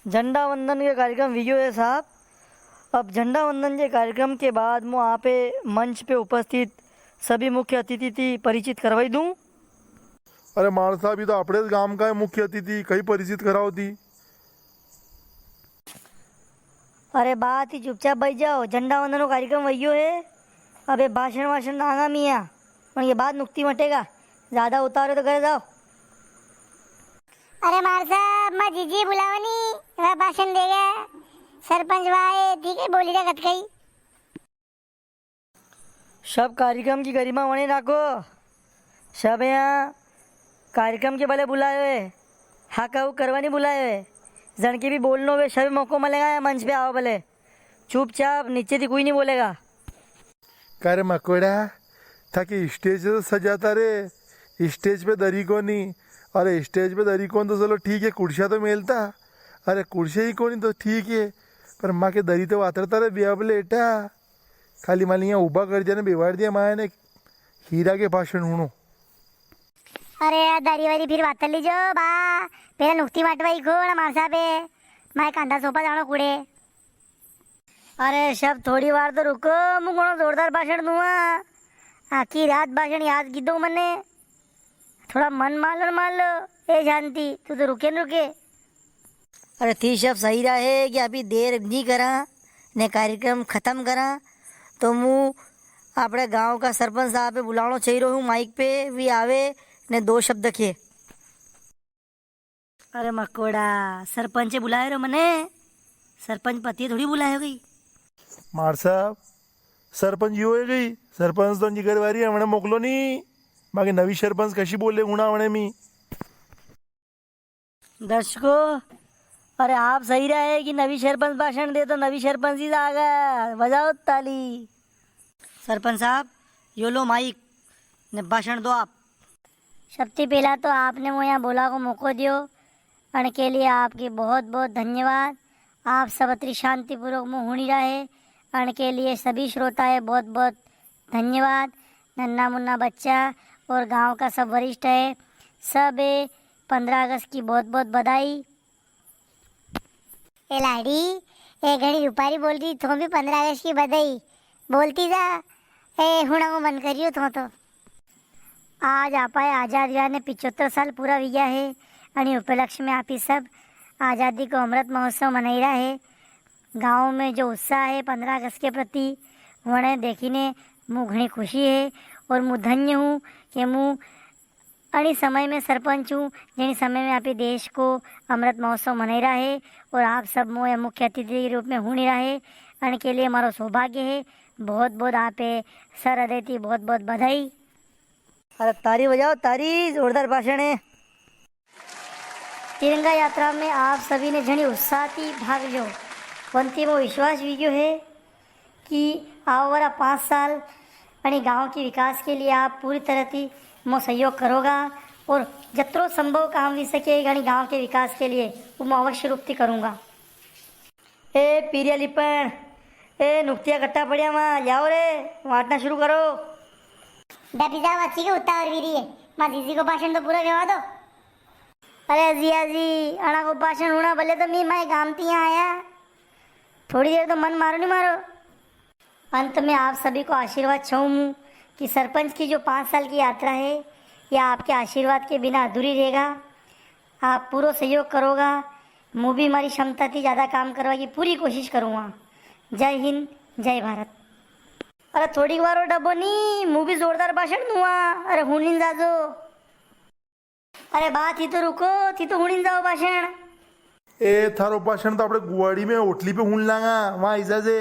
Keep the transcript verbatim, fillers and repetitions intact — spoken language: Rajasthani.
झंडा वंदन के कार्यक्रम वियो है साहब। अब झंडा वंदन के कार्यक्रम के बाद मूं आपे मंच पे उपस्थित सभी मुख्य अतिथि थी परिचित करवाई दूं। अरे मार साहब, ये तो आपणे गांव का है मुख्य अतिथि, कई परिचित कराओ थी। अरे बा, थी चुपचाप बैठ जाओ, झंडा वंदन को कार्यक्रम वयो है। अबे भाषण वाषण ना आगा मिया, पण ये बाद नुकती मटेगा, ज्यादा उतावरे तो घरे जाओ। अरे मार साहब, मां जीजी बुलावो नी, वा भाषण देगा। सरपंच वा है, ठीक है, बोली रा कत कई। सब कार्यक्रम की गरिमा वणे राखो। सब यहाँ कार्यक्रम के बले बुलायो है, हाका हुक करवा नी बुलायो है। जण के भी बोलनो वे, सब मौको मिलेगा यहाँ मंच पे आओ बले। चुपचाप नीचे थी कोई नी बोलेगा। का रे मकोड़ा, थाके स्टेज तो सजाता रे, स्टेज पे दरी कोनी। अरे स्टेज पे दरी कोनी तो चलो ठीक है, कुर्सियां तो मेलता। अरे कुर्सियां ही कोनी तो ठीक है, पर मां के दरी तो वातरता रे बिया बले एटा। खाली माली यहाँ उबा कर जाने बेवाड़ दिया माया ने हीरा के भाषण हुणो। अरे यार, दारी वारी फिर बात लीजो बा, पेला नुकती माटवाई को ना मानसा पे, माय कांदा सोपा जाणो कुड़े। अरे सब थोड़ी वार तो रुको, मूं घणो जोरदार भाषण दूंगा। आखी रात भाषण याद कीधो मने। थोड़ा मन मार लो, मार लो। ए शांति, तू तो रुके न रुके। अरे थी सब सही रहा है कि अभी देर नी करा ने कार्यक्रम खत्म करा, तो मूं आपणे गांव का सरपंच साहब पे बुलाणो चाहिए रहूं माइक पे, वी आवे ने दो शब्द के। अरे मकोड़ा, सरपंच बुलायो रे मने, सरपंच पति थोड़ी बुलायो गई। मार साहब, सरपंच यो है गई, सरपंच तो उनकी घरवारी है, हमने मोकलो नी, बाकी नवी सरपंच कशी बोले हुणा हमने मी। दर्शकों, अरे आप सही रहा है कि नवी सरपंच भाषण दे तो नवी सरपंच ही जागा, बजाओ ताली। सरपंच साहब, यो लो माइक ने भाषण दो आप। सबसे पहला तो आपने वो यहाँ बोला को मौको दियो, अण के लिए आपके बहुत बहुत धन्यवाद। आप सब अतरी शांतिपूर्वक मूं हुणी रहा है, अण के लिए सभी श्रोता है बहुत बहुत धन्यवाद। नन्ना मुन्ना बच्चा और गांव का सब वरिष्ठ है, सब ए पन्द्रह अगस्त की बहुत बहुत बधाई। ए लाड़ी, ए घणी रुपारी बोल री, थो भी पन्द्रह अगस्त की बधाई बोलती जा। ए हुणा को मन करियो थो तो। आज आपाए आजाद व्या ने पिचोत्तर साल पूरा हुई गया है। अणी उपलक्ष्य में आपी सब आजादी को अमृत महोत्सव मनाई रहा है। गांव में जो उत्साह है पन्द्रह अगस्त के प्रति, वणे देखी ने मूं घणी खुशी है और मूं धन्य हूँ कि मूं अणी समय में सरपंच हूँ, जणी समय में आपी देश को अमृत महोत्सव मनाई रहा है और आप सब मोए मुख्य अतिथि के रूप में हुणी रहा है। अण के लिए मारो सौभाग्य है। बहुत बहुत आपे सर हृदय थी बहुत बहुत बधाई। अरे तारी बजाओ तारी, जोरदार भाषण है। तिरंगा यात्रा में आप सभी ने जणी उत्साह थी भाग लियो। वंती मो विश्वास वी गयो है कि आवा वाला पाँच साल अणी गांव के विकास के लिए आप पूरी तरह थी मो सहयोग करोगा और जतरो संभव काम वी सके अणी गांव के विकास के लिए वो मैं अवश्य रूप थी करूंगा। ए पीरिया लिपण, ए नुकतिया कट्टा पड़िया मां, ल्याओ रे, वाटना शुरू करो। डबी जाओ, अच्छी के उतावर वी री है, मां जीजी को भाषण तो पूरा करवा दो। अरे जिया जी, अणा को भाषण हुणा भले तो मी माय गाम ती आया, थोड़ी देर तो मन मारो नी मारो। अंत में आप सभी को आशीर्वाद छऊं मूं कि सरपंच की जो पाँच साल की यात्रा है, या आपके आशीर्वाद के बिना अधूरी रहेगा। आप पूरो सहयोग करोगा, मूं भी मारी क्षमता थी ज्यादा काम करवा की पूरी कोशिश करूंगा। जय हिंद, जय भारत। अरे थोड़ी बार और डबो नी, मूं भी जोरदार भाषण दूंगा। अरे हुणी जाजो। अरे बा, थी तो रुको, थी तो हुणी जाओ भाषण। ए, थारो भाषण तो आपणे गुवाड़ी में होटली पे हुण लांगा, वां आई जाजे।